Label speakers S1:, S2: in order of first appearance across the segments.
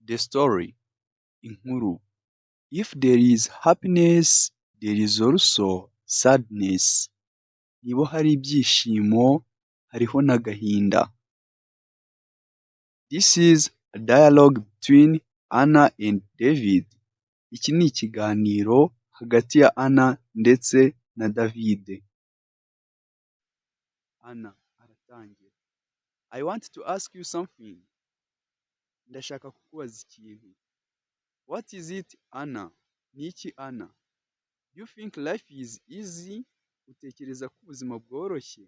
S1: The story, inkuru. If there is happiness, there is also sadness. Niba hari ibyishimo, hariho n'agahinda. This is a dialogue between Anna and David. Iki ni ikiganiro hagati ya Anna ndetse na David. Anna aratangira. I want to ask you something. Ndashaka kukubaza ikintu. What is it, Anna? Ni iki, Anna? Do you think life is easy? Utekereza ko ubuzima bworoshye?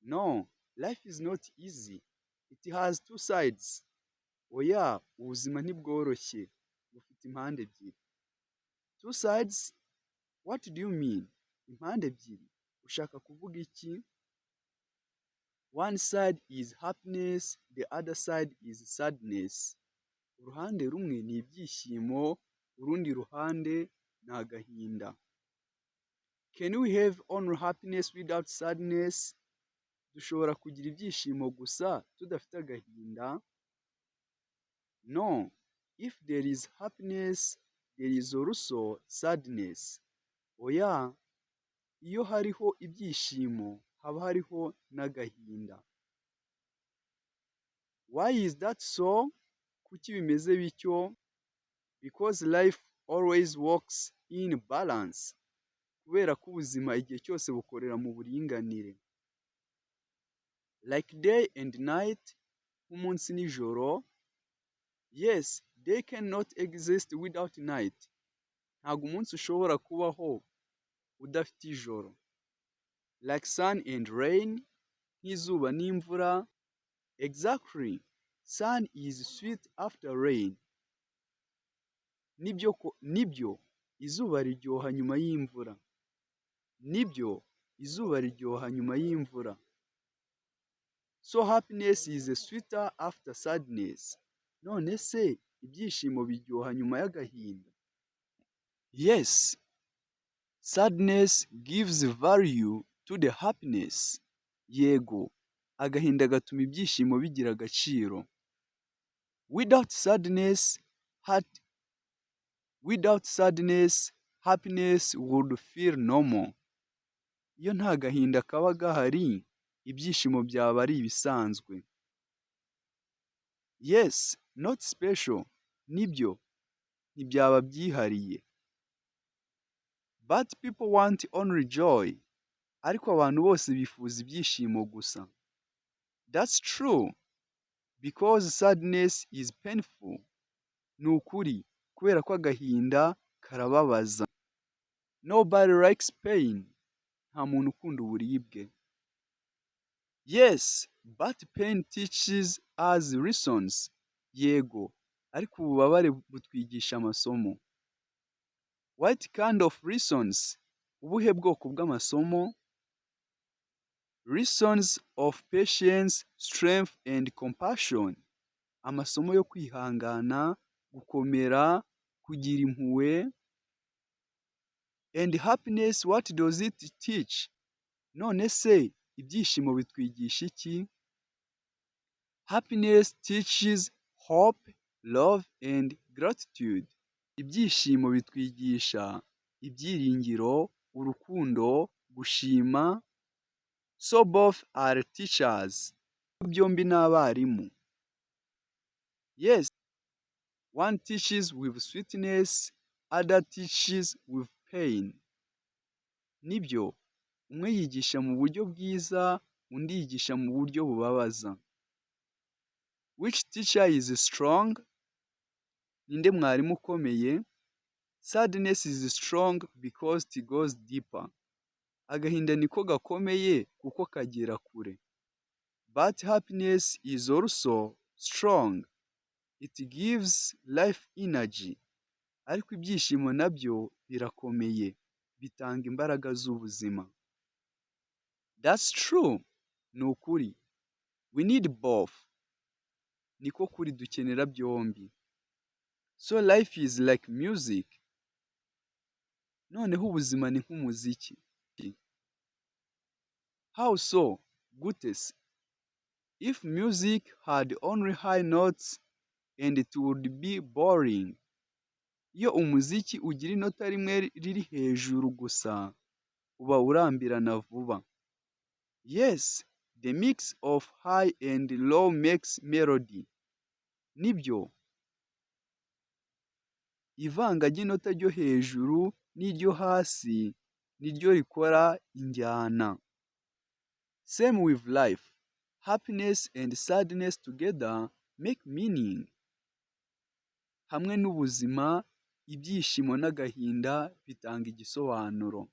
S1: No, life is not easy. It has two sides. Oya, ubuzima ntibworoshye. Bufite impande ebyiri. Two sides? What do you mean? Impande ebyiri? Ushaka kuvuga iki? One side is happiness, the other side is sadness. Uruhande rumwe ni ibyishimo, urundi ruhande ni agahinda. Can we have only happiness without sadness? Dushobora kugira ibyishimo gusa tudafite agahinda? No, if there is happiness, there is also sadness. Oya, iyo hariho ibyishimo, haba hariho n'agahinda. Why is that so? Kuki bimeze bityo? Because life always works in balance. Kubera ko ubuzima igihe cyose bukorera mu buringanire. Like day and night, nk'umunsi n'ijoro. Yes, day cannot exist without night. Ntabwo umunsi ushobora kubaho udafite ijoro. Like sun and rain, nk'izuba n'imvura. Exactly. Sun is sweet after rain. Nibyo, nibyo, izuba riryoha nyuma y'imvura. Nibyo, izuba riryoha nyuma y'imvura. So happiness is sweeter after sadness. None se ibyishimo biryoha nyuma y'agahinda? Yes, sadness gives value to the happiness. Yego, agahinda gatuma ibyishimo bigira agaciro. Without sadness, happiness would feel normal. Iyo nta gahinda kaba gahari, ibyishimo byaba ari ibisanzwe. Yes, not special. Nibyo, ntibyaba byihariye. But people want only joy. Ariko abantu bose bifuza ibyishimo gusa. That's true. Because sadness is painful. Ni ukuri, kubera ko agahinda karababaza. Nobody likes pain. Nta muntu ukunda uburibwe. Yes, but pain teaches us lessons. Yego, ariko ububabare butwigisha amasomo. What kind of lessons? Ubuhe bwoko bw'amasomo? Lessons of patience, strength and compassion. Amasomo yo kwihangana, gukomera, kugira impuhwe. And happiness, what does it teach? None se ibyishimo bitwigisha iki? Happiness teaches hope, love and gratitude. Ibyishimo bitwigisha ibyiringiro, urukundo, gushima. So both are teachers. Byombi ni abarimu. Yes, one teaches with sweetness, other teaches with pain. Nibyo, umwe yigisha mu buryo bwiza, undi yigisha mu buryo bubabaza. Which teacher is strong? Ninde mwarimu ukomeye? Sadness is strong because it goes deeper. Agahinda niko gakomeye kuko kagera kure. But happiness is also strong. It gives life energy. Ariko ibyishimo nabyo birakomeye, bitanga imbaraga z'ubuzima. That's true. Ni ukuri. We need both. Niko kuri, dukenera byombi. So life is like music. Noneho ubuzima ni nk'umuziki. How so? Gute se? If music had only high notes, and it would be boring. Iyo umuziki ugira inota rimwe riri hejuru gusa, uba urambirana vuba. Yes, the mix of high and low makes melody. Nibyo, ivanga ry'inota ryo hejuru n'iryo hasi niryo rikora injyana. Same with life. Happiness and sadness together make meaning. Hamwe n'ubuzima, ibyishimo n'agahinda bitanga igisobanuro.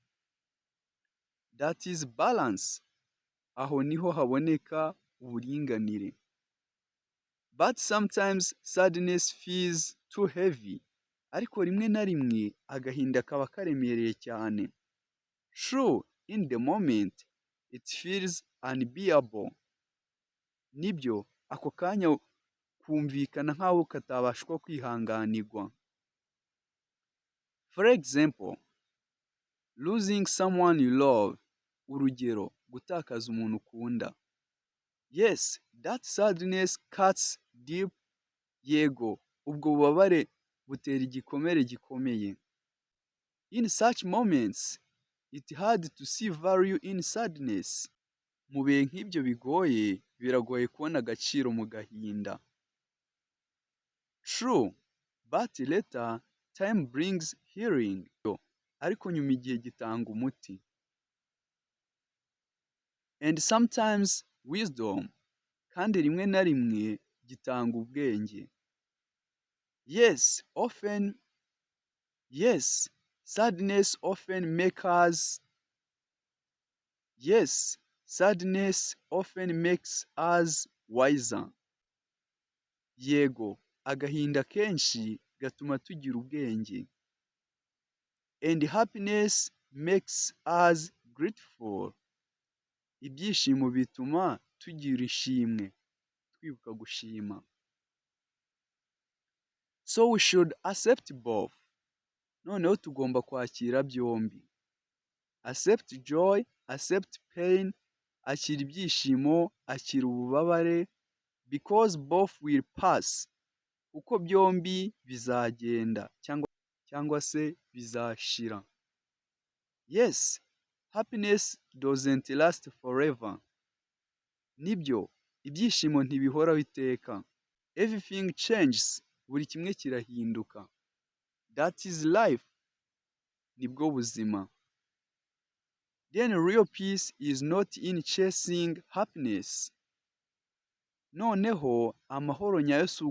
S1: That is balance. Aho niho haboneka uburinganire. But sometimes sadness feels too heavy. Ariko rimwe na rimwe agahinda kaba karemereye cyane. True, in the moment it feels unbearable. Nibyo, ako kanya kumvikana nk'aho katabashwa kwihanganirwa. For example, losing someone you love. Urugero, gutakaza umuntu ukunda. Yes, that sadness cuts deep. Yego, ubwo bubabare butera igikomere gikomeye. In such moments, it's hard to see value in sadness. Mu bihe nk'ibyo bigoye, biragoye kubona agaciro mu gahinda. True, but later time brings healing. Ariko nyuma igihe gitanga umuti. And sometimes wisdom. Kandi rimwe na rimwe gitanga ubwenge. Yes, sadness often makes us wiser. Yego, agahinda kenshi gatuma tugira ubwenge. And happiness makes us grateful. Ibyishimo bituma tugira ishimwe, twibuka gushima. So we should accept both. Noneho tugomba kwakira byombi. Accept joy, accept pain, akira ibyishimo, akira ububabare, because both will pass. Kuko byombi bizagenda cyangwa se bizashira. Yes, happiness doesn't last forever. Nibyo, ibyishimo ntibihoraho iteka. Everything changes, buri kimwe kirahinduka. That is life. Nibwo buzima. Then real peace is not in chasing happiness. Noneho amahoro nyayo si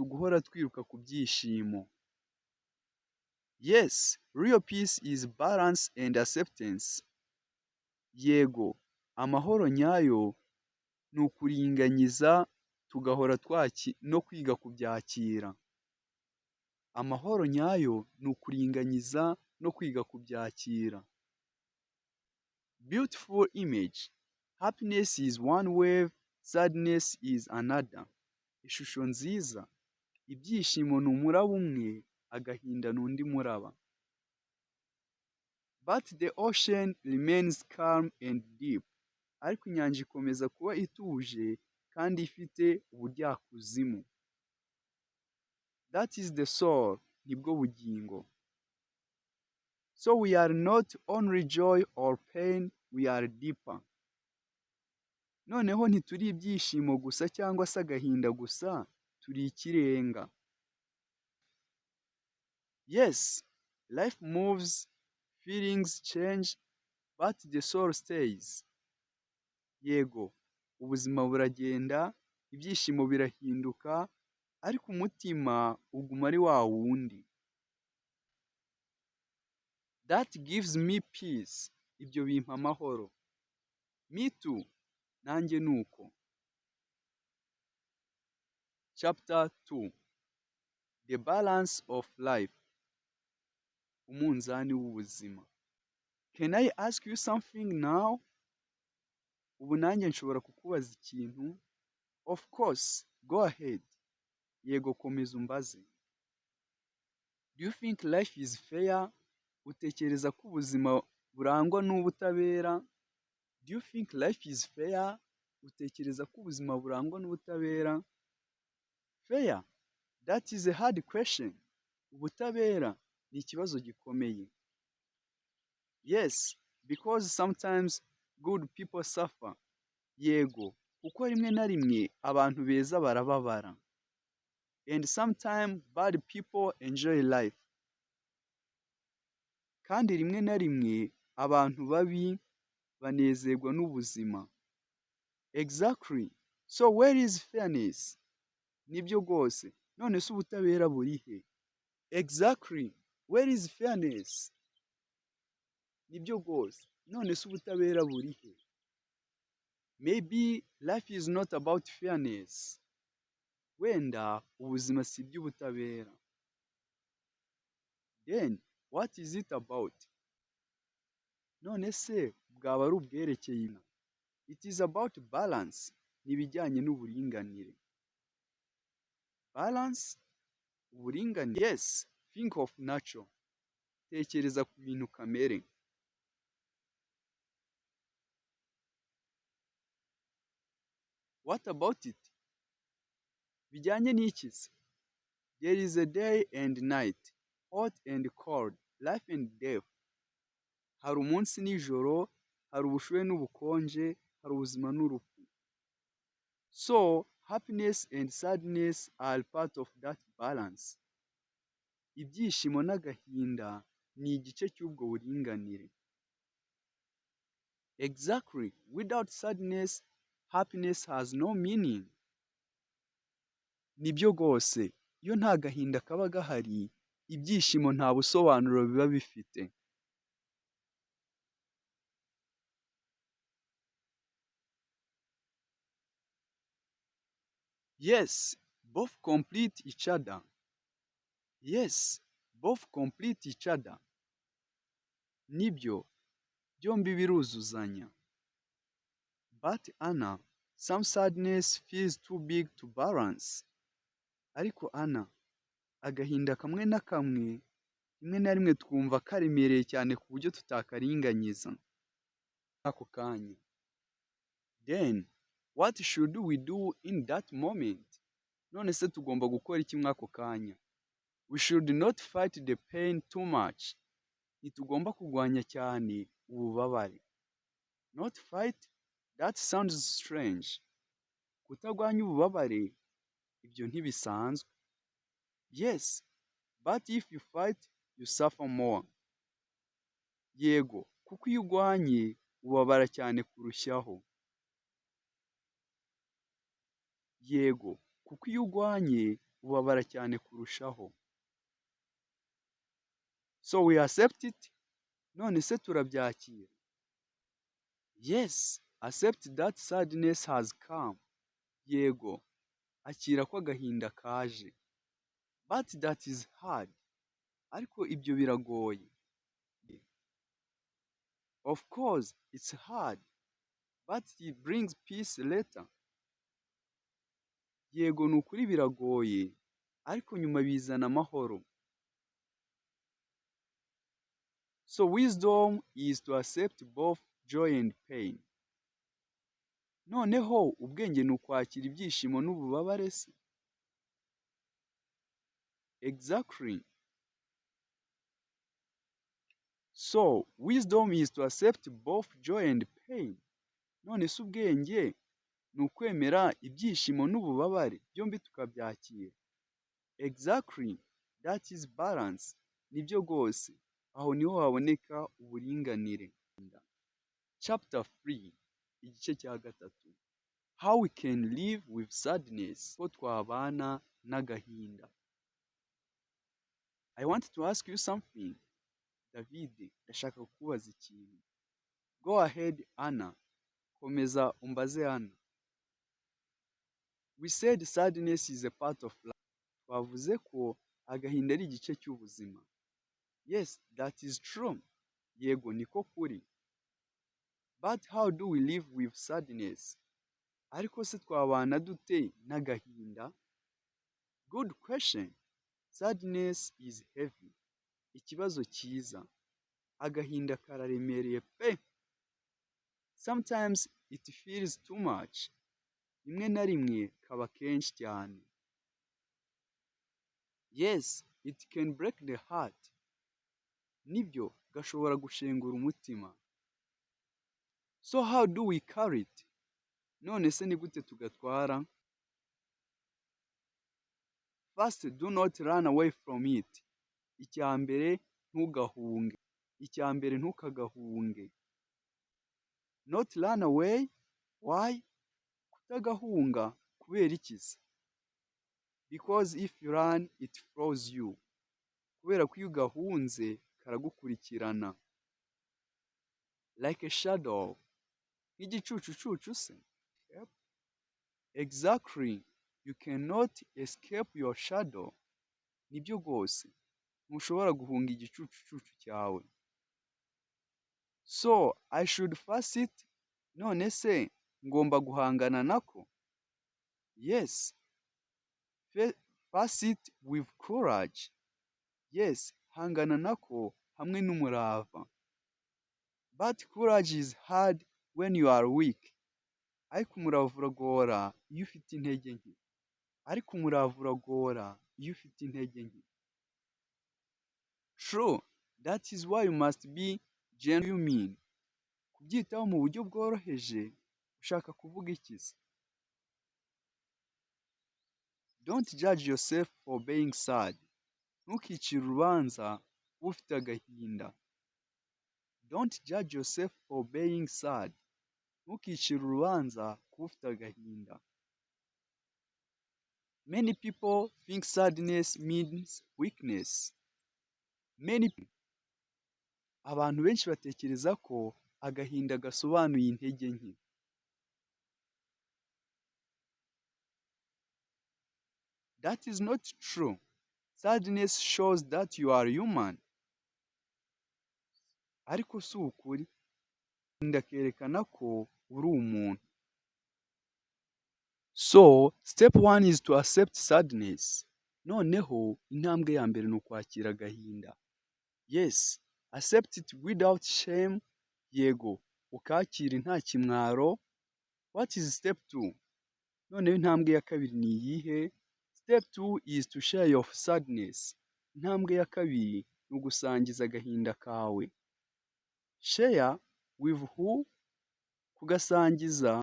S1: uguhora twiruka ku byishimo. Yes, real peace is balance and acceptance. Yego, amahoro nyayo ni ukuringanyiza tugahora no kwiga kubyakira. Amahoro nyayo ni ukuringanyiza no kwiga kubyakira. Beautiful image. Happiness is one wave, sadness is another. Ishusho nziza. Ibyishimo ni umuraba umwe, agahinda ni undi muraba. But the ocean remains calm and deep. Ariko inyanja ikomeza kuba ituje kandi ifite ubujyakuzimu. That is the soul. Nibwo bugingo. So we are not only joy or pain, we are deeper. Noneho ntituri ibyishimo gusa cyangwa se agahinda gusa, turi ikirenga. Yes, life moves, feelings change, but the soul stays. Yego, ubuzima buragenda, ibyishimo birahinduka, ariko umutima uguma ari wa wundi. That gives me peace. Ibyo bimpa amahoro. Me too. Nanjye ni uko. Chapter 2: The Balance of Life. Umunzani w'ubuzima. Can I ask you something now? Ubu nanjye nshobora kukubaza ikintu? Of course, go ahead. Yego, komeza umbaze. Do you think life is fair? Utekereza ko ubuzima burangwa n'ubutabera? Do you think life is fair? Utekereza ko ubuzima burangwa n'ubutabera? Fair? That is a hard question. Ubutabera ni ikibazo gikomeye. Yes, because sometimes good people suffer. Yego, kuko rimwe na rimwe abantu beza barababara. And sometimes bad people enjoy life. Kandi rimwe na rimwe abantu babi banezerwa n'ubuzima. Exactly. So where is fairness? Nibyo rwose. None se ubutabera buri he? Exactly. Where is fairness? Nibyo rwose. None se ubutabera buri he? Maybe life is not about fairness. Wenda ubuzima si iby'ubutabera. Then what is it about? None se bwaba ari ubwerekeye? It is about balance. Ni ibijyanye n'uburinganire. Balance? Uburinganire? Yes, think of nature. Tekereza ku bintu kamere. What about it? Bijyanye n'iki se? There is a day and night, hot and cold, life and death. Hari umunsi n'ijoro, hari ubushyuhe n'ubukonje, hari ubuzima n'urupfu. So happiness and sadness are part of that balance. Ibyishimo n'agahinda ni igice cy'ubwo buringanire. Exactly. Without sadness, happiness has no meaning. Nibyo rwose, iyo nta gahinda kaba gahari, ibyishimo nta busobanuro biba bifite. Yes, both complete each other. Yes, both complete each other. Nibyo, byombi biruzuzanya. But Anna, some sadness feels too big to balance. Ariko Anna, agahinda kamwe na kamwe, rimwe na rimwe twumva karemereye cyane ku buryo tutakaringanyiza ako kanya. Then, what should we do in that moment? None se tugomba gukora iki muri ako kanya? We should not fight the pain too much. Ntitugomba kurwanya cyane ububabare. Not fight? That sounds strange. Kutarwanya ububabare, ibyo ntibisanzwe. Yes, but if you fight, you suffer more. Yego, kuko iyo urwanye, ubabara cyane kurushaho. Yego, kuko iyo urwanye, ubabara cyane kurushaho. So we accept it? None se turabyakira? Yes, accept that sadness has come. Yego, akira ko agahinda kaje. But that is hard. Ariko ibyo biragoye. Of course, it's hard, but it brings peace later. Yego ni ukuri biragoye, ariko nyuma bizana amahoro. So wisdom is to accept both joy and pain. Noneho ubwenge ni ukwakira ibyishimo n'ububabare se? Exactly. So wisdom is to accept both joy and pain. None se ubwenge ni ukwemera ibyishimo n'ububabare byombi tukabyakira. Exactly. That is balance. Nibyo rwose. Aho niho haboneka uburinganire. Chapter 3 Igice cya gatatu. How we can live with sadness. Ko twabana n'agahinda. I want to ask you something. David, ndashaka kukubaza ikintu. Go ahead, Anna. Komeza umbaze Anna. We said sadness is a part of life. Twavuze ko agahinda ari igice cy'ubuzima. Yes, that is true. Yego, niko kuri. But how do we live with sadness? Ariko se twabana dute n'agahinda? Good question. Sadness is heavy. Ikibazo cyiza. Agahinda kararemereye pe! Sometimes it feels too much. Rimwe na rimwe kaba kenshi cyane. Yes, it can break the heart. Nibyo, gashobora gushengura umutima. So how do we carry it? None se ni gute tugatwara? First, do not run away from it. Icya mbere, ntugahunge. Icya mbere, ntukagahunge. Not run away? Why? Kutagahunga kubera iki se? Because if you run, it follows you. Kubera ko iyo ugahunze karagukurikirana. Like a shadow. Nk'igicucucucu se? Yep. Exactly. You cannot escape your shadow. Nibyo rwose. Ntushobora guhunga igicucucucu cyawe. So I should face it? None se ngomba guhangana nako? Yes. Face it with courage. Yes, hangana nako hamwe n'umurava. But courage is hard when you are weak. Ariko umurava uragora iyo ufite intege nke. Ariko umurava uragora iyo ufite intege nke. True, that is why you must be genuine. Kubyitaho mu buryo bworoheje, ushaka kuvuga iki se? Don't judge yourself for being sad. Ntukicire urubanza kuba ufite agahinda. Don't judge yourself for being sad. Ntukicire urubanza kuba ufite agahinda. Many people think sadness means weakness. Many abantu benshi batekereza ko agahinda gasobanuye intege nke. That is not true. Sadness shows that you are human. Ariko si ukuri. Agahinda kerekana ko uri umuntu. So, step one is to accept sadness. Noneho intambwe ya mbere ni ukwakira agahinda. Yes, accept it without shame. Yego, ukakire nta kimwaro. What is step two? Noneho intambwe ya kabiri ni iyihe? Step two is to share your sadness. Intambwe ya kabiri ni ugusangiza agahinda kawe. Share with who? Kugasangiza.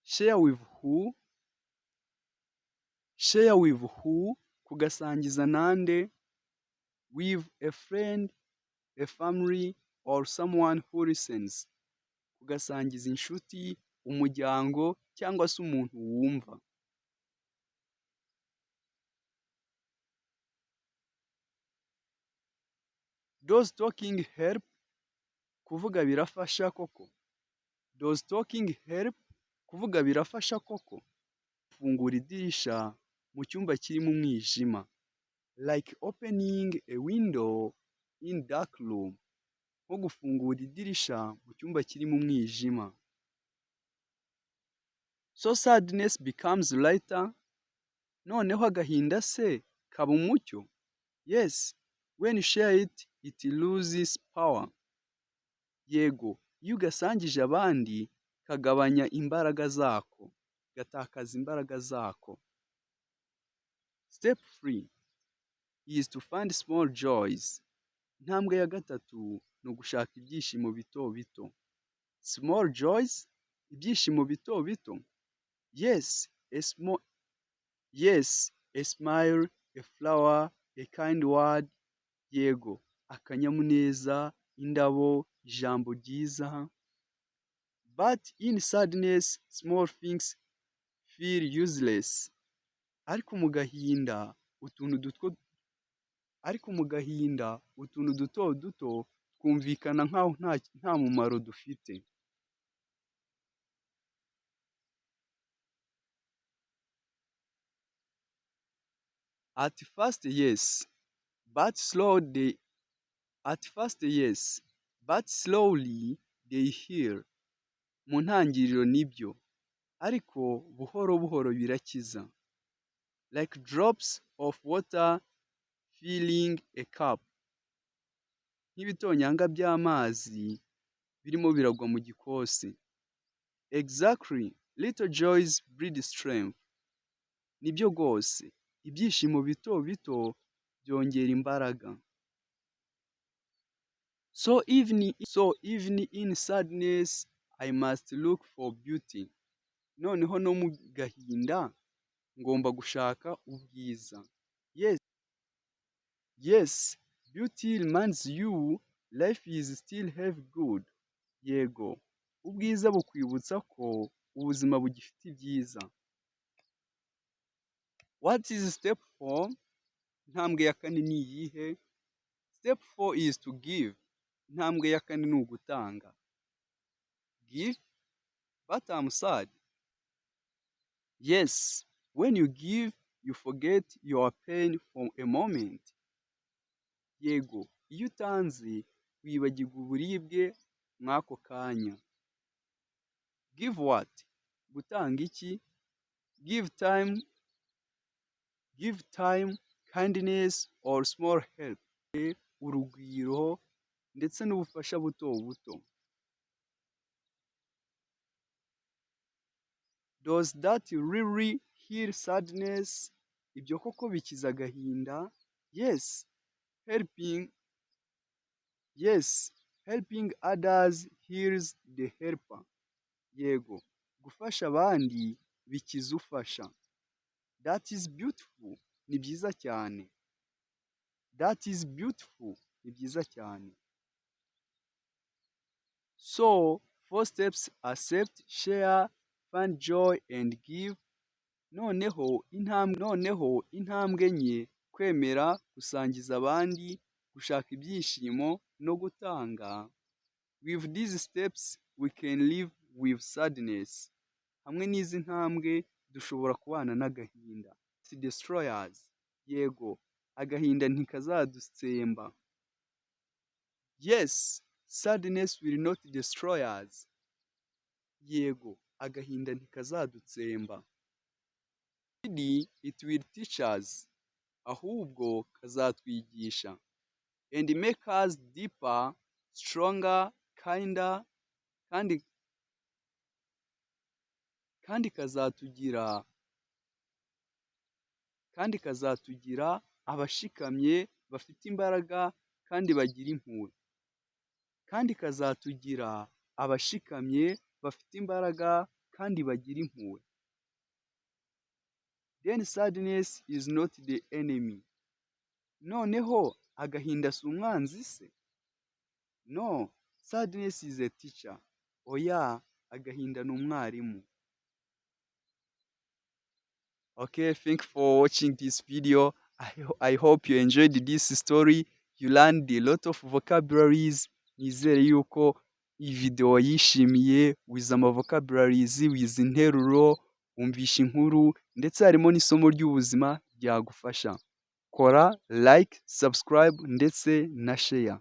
S1: Share with who? Share with who? Kugasangiza nande? With a friend, a family, or someone who listens. Kugasangiza inshuti, umuryango cyangwa se umuntu wumva. Does talking help? Kuvuga birafasha koko? Does talking help? Kuvuga birafasha koko? Fungura idirisha mu cyumba kirimo umwijima. Like opening a window in dark room. Nko gufungura idirisha mu cyumba kirimo umwijima. So sadness becomes lighter. Noneho agahinda se kaba umucyo? Yes, when you share it, it loses power. Yego, iyo ugasangije abandi kagabanya imbaraga zako, gatakaza imbaraga zako. Step three is to find small joys. Intambwe ya gatatu ni ugushaka ibyishimo bito bito. Small joys, ibyishimo bito bito. Yes, a smile, a flower, a kind word. Yego, akanyamuneza, indabo, ijambo ryiza. But in sadness, small things feel useless. Ariko mu gahinda utuntu duto duto twumvikana nkaho nta mumaro dufite. At first yes, but slowly they heal. Mu ntangiriro nibyo, ariko buhoro buhoro birakiza. Like drops of water filling a cup. Nk'ibitonyanga by'amazi birimo biragwa mu gikosi. Exactly, little joys breed strength. Nibyo rwose. Ibyishimo bito bito byongera imbaraga. So even in sadness I must look for beauty. Noneho no mu gahinda ngomba gushaka ubwiza. Yes, beauty reminds you life is still have good. Yego, ubwiza bukwibutsa ko ubuzima bugifite ibyiza. What is step four? Intambwe ya kane ni iyihe? Step four is to give. Intambwe ya kane ni ugutanga. Give? But I'm sad. Yes, when you give, you forget your pain for a moment. Yego, iyo utanze wibagirwa uburibwe mw'ako kanya. Give what? Gutanga iki? Give time, kindness or small help. Urugwiro ndetse n'ubufasha buto buto. Does that really heal sadness? Ibyo koko bikiza agahinda? Yes, helping others heals the helper. Yego, gufasha abandi bikiza ufasha. That is beautiful. Ni byiza cyane. That is beautiful. Ni byiza cyane. So, four steps: accept, share, find joy and give. Noneho intambwe enye: kwemera, gusangiza abandi, gushaka ibyishimo no gutanga. With these steps we can live with sadness. Hamwe n'izi ntambwe dushobora kubana n'agahinda. Destroy us. Yego, agahinda ntikazadutsemba. Yes, sadness will not destroy us. Yego, agahinda ntikazadutsemba. It will teach us. Ahubwo kazatwigisha. And make us deeper, stronger, kinder, kandi kazatugira abashikamye, bafite imbaraga kandi bagira impuhwe. Kandi kazatugira abashikamye, bafite imbaraga kandi bagira impuhwe. Then sadness is not the enemy. Noneho agahinda si umwanzi se? No, sadness is a teacher. Oya, agahinda ni umwarimu. Okay, thank you for watching this video. I hope you enjoyed this story. You learned a lot of vocabularies. Nizere yuko iyi video wayishimiye, wize ama vocabularies, wize interuro, wumvisha inkuru, ndetse harimo n'isomo ry'ubuzima ryagufasha. Kora like, subscribe ndetse na share.